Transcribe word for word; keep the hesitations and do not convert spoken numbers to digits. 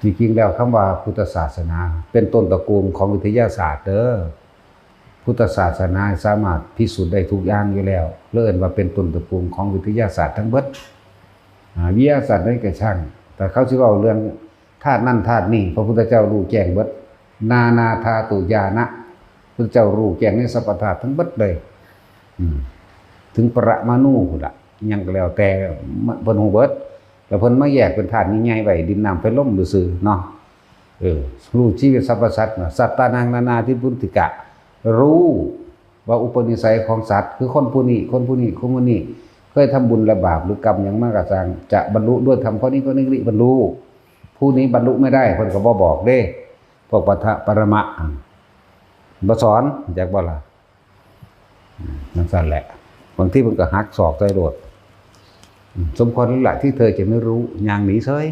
จริงๆแล้วคำว่าพุทธศาสนาเป็นต้นตระกูลของวิทยาศาสตร์เด้อ พุทธศาสนาสามารถพิสูจน์ได้ทุกอย่างอยู่แล้ว เลยเอิ้นว่าเป็นต้นตระกูลของวิทยาศาสตร์ทั้งเบิด อ่า วิทยาศาสตร์ใดก็ช่าง แต่เขาสิเว้าเรื่องธาตุนั่นธาตุนี่ พระพุทธเจ้ารู้แจ้งเบิด นานาธาตุญาณะ พุทธเจ้ารู้แจ้งในสรรพธาตุทั้งเบิดเลย อืม ถึงปรมาณูพุ้นละ อิหยังก็แล้วแต่ เพิ่นรู้เบิด แล้วเพิ่นมาแยกเป็นธาตุใหญ่ๆไว้ ดินน้ำไฟลมซื่อๆเนาะ เออ รู้ชีวิตสรรพสัตว์นะ สัตตานังนานาทิพุติกะ รู้ว่าอุปนิสัยของสัตว์ คือคนผู้นี้ คนผู้นี้ คนผู้นี้ เคยทำบุญและบาปหรือกรรมหยังมาก็ช่าง จะบรรลุด้วยธรรมข้อนี้ข้อนี้ บรรลุ ผู้นี้บรรลุไม่ได้ เพิ่นก็บ่บอกเด้ พวกปะทะปรมะ บ่สอน จักบ่ล่ะ อืม จั่งซั้นแหละ บางทีเพิ่นก็หักศอกใส่โลด อืม สมควรแล้วล่ะที่เธอจะไม่รู้ ย่างหนีเฉย